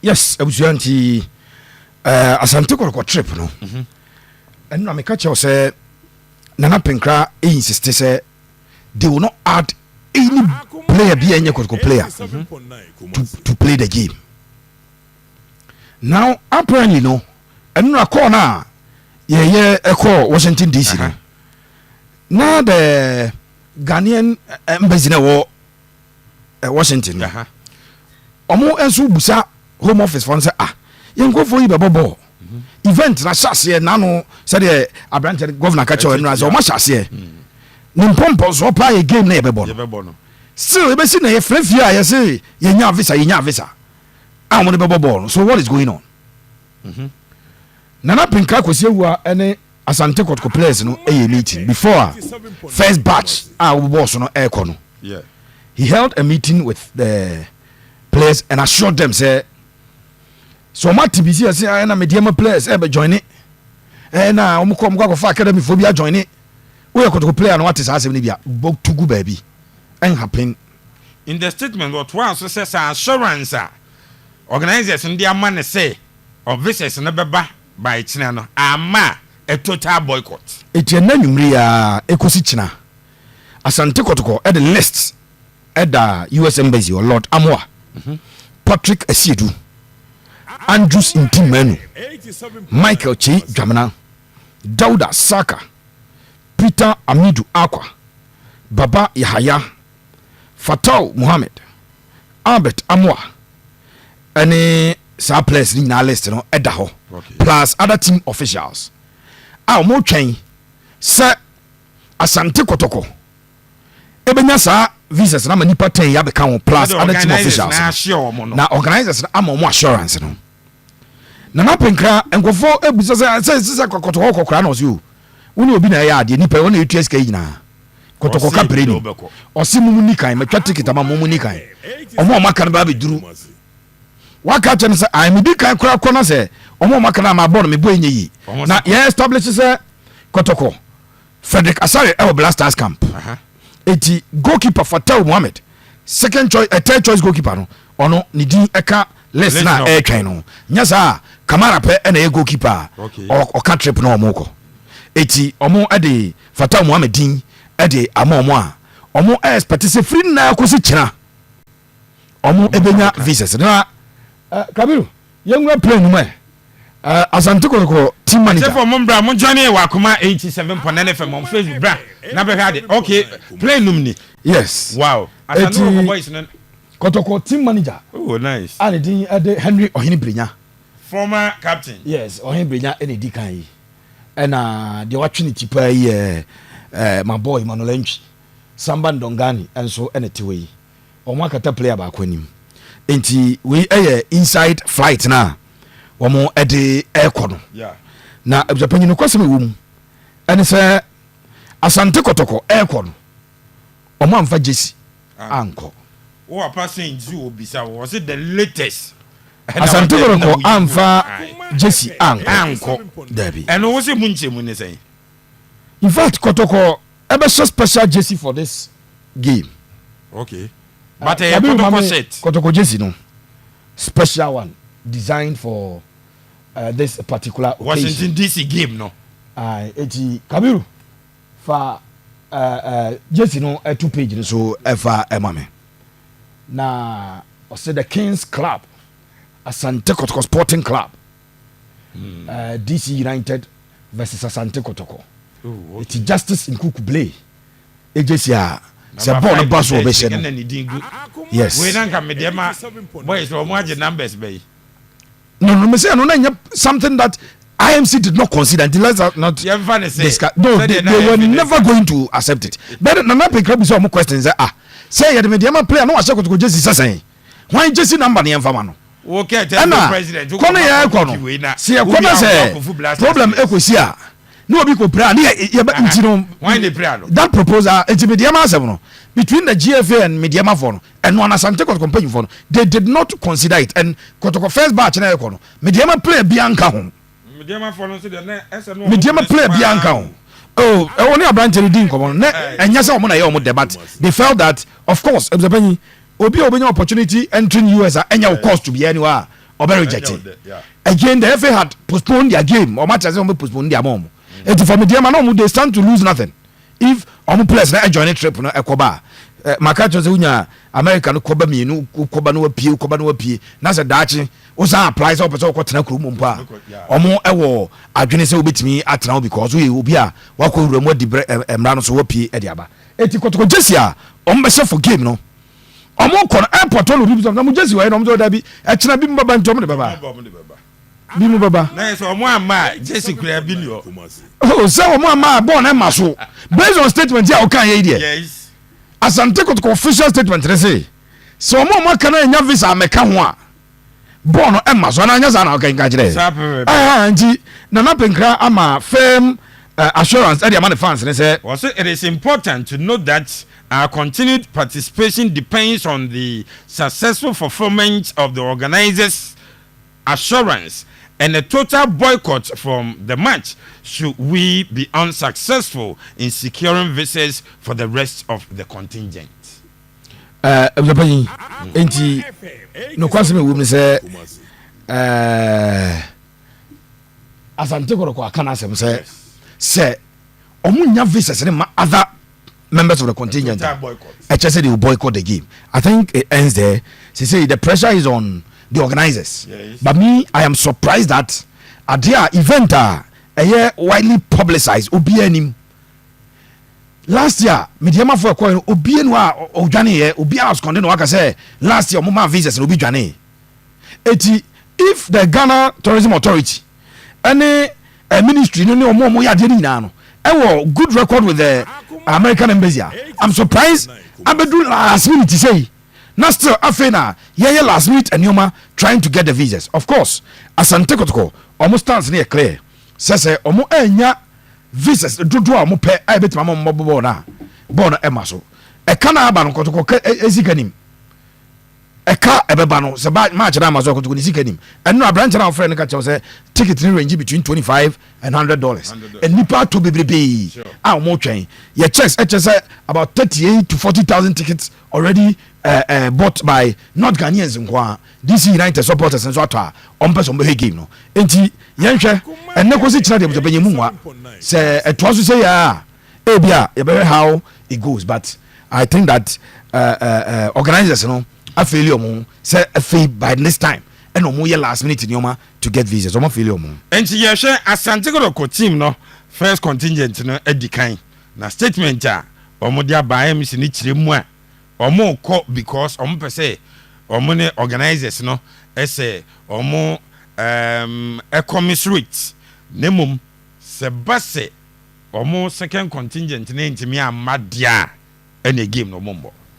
Yes, abusua, nti Asante Kɔtɔkɔ trip no, ɛno na meka kyerɛw sɛ Nana Pinkra insist sɛ they will not add any player bi a ɛnyɛ Kɔtɔkɔ player to play the game. Now apparently no, ɛno na kɔɔ no a yɛyɛ ɛkɔɔ Washington DC no, na the Ghanaian embassy na ɛwɔ Washington no, ɔmo nso busa Home Office fɔ no sɛ, ah, yɛn nkurɔfoɔ yi bɛbɔ bɔɔl event na hyɛ aseɛ nano sɛdeɛ aberanteɛ governor ka kyerɛ ɛnura sɛ ɔmo ahyɛ aseɛ ne mpɔmpɔnsoɔ paa yɛ game na yɛbɛbɔ no. Yɛbɛbɔ no. Still ebɛsi na yɛfrɛ fie a yɛsɛ yɛnya visa, yɛnya visa a wɔn de bɛbɔ bɔɔl no. So what is going on? Nana Pinkra Kwasi Awua ɛne Asante Kɔtɔkɔ players no ɛyɛ meeting before a first batch a wɔbɔ so no ɛɛkɔ no. He held a meeting with the players and assured them sɛ ɔmo ate bi si ɛsɛ ɛna Medeama players ɛbɛ join ne, ɛna ɔmo kɔ akɔfa academy fo bi ajoin ne. Woyɛ Kɔtɔkɔ player na wate saa asɛm no bi a, bɔ tugu baabi, ɛnhappen. In the statement, wɔtoa so sɛ sɛ assurance a organisers no de ama ne sɛ officers no bɛba by kyena no ama a total boycott. Eti ɛna nwumire a ekosi kyena, Asante Kɔtɔkɔ ɛde list ɛda US Embassy or Lord Amoa, Patrick Asiedu, Andrews Ntimanu, Michael Chei Dwamena, Dauda Saka, Peter Amidu Akwa, Baba Yahaya, Fatau Muhammed, Albert Amoa, ɛne saa players ne nyinaa list no ɛda hɔ, plus other team officials a wɔn twɛn sɛ Asante Kɔtɔkɔ ebenya saa visas na ma nipa 10 yɛ abɛka ho, plus Sɛdeɛ other team organisers officials na no. ahyɛ wɔn no. Na organisers no ama wɔn assurance no. Nana Pinkra nkɔfo ebisa sɛ Kɔtɔkɔ kɔkora na ɔsi o, wo ne obi na ɛyɛ adeɛ nipa wɔn na etua sika yi nyinaa Kɔtɔkɔ Ɔse kapere ni. deɛ wobɛkɔ. Ɔsi mu ni kan mɛtwa ticket ama mu ni kan, ɔmo a ɔmo aka no ba abɛduru waka kyerɛ no sɛ ayi mi di kan kora kɔ na sɛ ɔmo a ɔmo aka no ama bɔ no mi bɔ enye yie. Ɔmo Na sɛ kɔ. yɛn establish sɛ Kɔtɔkɔ Frederick Asare ɛwɔ Black Stars camp. Eti goalkeeper Fatal Muhammed, second choice, third choice goalkeeper no, ɔno ne din ɛka list list na no. ɛɛtwɛn no nyɛ saa Kamara pɛ ɛna ɛyɛ goalkeeper a ɔka trip na ɔmo kɔ. Eti ɔmo ɛde Fatal Muhammed din ɛde ama ɔmo a ɔmo ɛexpect sɛ firi nyinaa kɔsi kyena ɔmo ɛbɛnya visas. Na Kabiru, yɛnwura plane no mu ɛ Asante Kɔtɔkɔ team manager. Sɛfo mo mbra, mo join wɔ Akoma 87.9 FM on Facebook. Bra na bɛhwɛ ade. Okay, plane num ni. Yes. Wow, Asante Kɔtɔkɔ boys no. Kɔtɔkɔ team manager Oh, nice. a ne din ɛde Henry Ɔhene Brenya. Former captain. Yes, Ɔhene Brenya ɛna edi kan yi, ɛna deɛ watwe ne ti paa yi yɛ my boy Emmanuel Antwi Samba Ndongani nso ɛna te hɔ yi. Wɔn akata player baako anim, nti wei ɛyɛ inside flight na wɔn ɛde ɛrekɔ no. Na abusuapanyin no kɔsɛm ɛwɔ mu ɛne sɛ Asante Kɔtɔkɔ ɛrekɔ no, wɔn amfa jersey ankɔ. Wo papa sɛ nti obisa wɔ sɛ the latest. Asante Kɔtɔkɔ amfa jersey ankɔ. Ankɔ. Dabi. Ɛno wo sɛ mu nkyɛ mu ne sɛn? In fact, Kɔtɔkɔ ɛbɛhyɛ special jersey for this game. Okay, but ɛyɛ Kabiru Kɔtɔkɔ Mame, shirt. Kɔtɔkɔ jersey no, special one designed for this particular occasion. Washington DC game no. Eti Kabiru, fa jersey no ɛto page no so, ɛfa ɛma me. Na ɔsɛ the Kings Club, Asante Kɔtɔkɔ Sporting Club, DC United versus Asante Kɔtɔkɔ. Oh, eti Justice Nkuku Blay jersey a sɛ bɔɔl no ba so ɔbɛhyɛ no. No ne din gu. Yes. Wei na nka medeɛ ma boys ɔmo agye numbers bɛyi. No, me say no na nyɛ something that IMC did not consider until let's not Yɛmfa ne sɛ discuss. No, they were never going to accept it. But Nana Pekra bi sɛ ɔmo question sɛ, ah, sɛ yɛde Medeama player na wahyɛ Kotoko jersey, sɛ sɛn hwan jersey number ne yɛmfa ma no? Ɛna kɔ no yɛ kɔ no sɛ yɛkɔ no sɛ problem ɛkɔsi a ne obi kɔ pira ne yɛ nti no that proposal. Eti Medeama asɛm no between the GFA and Medeama fo no, ɛno anasante Kɔtɔkɔ mpanyinfoɔ no, they did not consider it. And Kɔtɔkɔ first batch na yɛ kɔ no, Medeama player bi anka ho. Medeama player bi anka ho. Oh, ɛwɔ ne aberante no di nkɔmɔ no ne ɛnyɛ sɛ ɔmo na ɛyɛ ɔmo dɛ, but they felt that of course, ebusapanyin, obi a obenya opportunity entering US a ɛnyɛ wo cost to be anywhere a Ɔbɛ reject it again. The FA had postponed their game. Ɔmo akyerɛ sɛ ɔmo bɛ postpone their mɔ ɔmo eti for Medeama na ɔmo, they stand to lose nothing if ɔmo players na ɛjoin trip no ɛkɔba a maka kyerɛ sɛ wonya America no kɔba mmienu, kɔba no wapie, kɔba no wapie, na sɛ daakye wosan apply sɛ wopɛ sɛ wokɔtena kurom mu mpo a, ɔmo ɛwɔ adwene sɛ wobɛtumi atena wo because woyɛ obi a wakɔ wura mu adi brɛ mmara no so wapie ɛde aba. Eti Kɔtɔkɔ jersey a ɔmo bɛhyɛ for game no, ɔmo kɔ no airport hɔ na obi bisa na mo jersey wɔ yɛ na ɔmo sɛ ɔda bi ɛkyina bi mu bɛba, nti ɔmo de bɛba bi mu bɛba. Na yɛ sɛ ɔmo amma a, jersey kura bi ni hɔ. Oh, sɛ ɔmo amma a, bɔɔl no ɛma so based on statement yi a ɔka yɛ yi deɛ. Asante Kotoko official statement ne se sɛ ɔmo a ɔmo aka no anya visa amɛka ho a, bɔɔl no ɛma so anaa nyɛ saa na ɔka nka kyerɛ. Saa pɛpɛpɛ. Ɛhɛn, nti Nana Penkra ama firm assurance ɛde ama ne fans ne sɛ Also, it is important to note that our continued participation depends on the successful fulfillment of the organizers' assurance and a total boycott from the match should we be unsuccessful in securing visas for the rest of the contingent. Abusuapanyin, nti nokwasɛm ɛwɔ mu ne sɛ Asante Kɔtɔkɔ aka no asɛm sɛ ɔmo nya visas ne ma other members of the contingent a, Total boycott. Ɛkyɛ sɛ they will boycott the game. I think it ends there. Say the pressure is on the organizers. But me, I am surprised that adeɛ a event a ɛyɛ widely publicized, obiara anim. Last year Medeamafo ɛkɔɛ no, obiara nu a ɔdwaneeɛ, obiara absconded na waka sɛ last year ɔmo maa visas na obi dwanee. Eti if the Ghana Tourism Authority ɛne ministry no ne ɔmo a ɔmo yɛ adeɛ no nyinaa no ɛwɔ good record with the American Embassy a, I'm surprised abedu last minute sɛyi na still afei na yɛyɛ last minute nneɛma trying to get the visas. Of course, Asante Kotoko ɔmo stance no yɛ clear sɛ ɔmo anya visas dodoɔ a ɔmo pɛ a ebɛtumi ama ɔmo bɔ bɔɔl no a, bɔɔl no ɛma so. Ɛka na aba no, Kɔtɔkɔ ka esika nim ɛka ɛbɛba no sɛ ba match na ama so, Kɔtɔkɔ ne sika nim. Ɛno aberanteɛ na ɔfrɛ no ka kyerɛw sɛ ticket ne range between $25 and $100. Nnipa atɔ bebrebee a wɔn twɛn. Yɛ checks ɛkyɛ sɛ about 38 to 40,000 tickets already bought by not Ghanaians nko a, DC United supporters nso atɔ a ɔmpɛ sɛ ɔmbɛhwɛ game no. Nti yɛnhwɛ ɛnnɛ kɔsi kyerɛ deɛ bɛnyɛ mu nwa sɛ ɛtoa so sɛ yɛ a, ebi a yɛbɛhwɛ how it goes. But I think that organisers no afail ɔmo sɛ afei by this time ɛna ɔmo yɛ last minute nneɛma to get visas. Ɔmo afail ɔmo. Nti yɛhwɛ Asante Kotoko team no first contingent no adi kan na statement a ɔmo de aba IMC no kyerɛ mu a ɔmo kɔ because ɔmo pɛ sɛ ɔmo ne organisers no ɛsɛ ɔmo ɛcommiserate, na mmom sɛ ba sɛ ɔmo second contingent ne ntumi amma deɛ a, ɛna game no ɔmo mbɔ.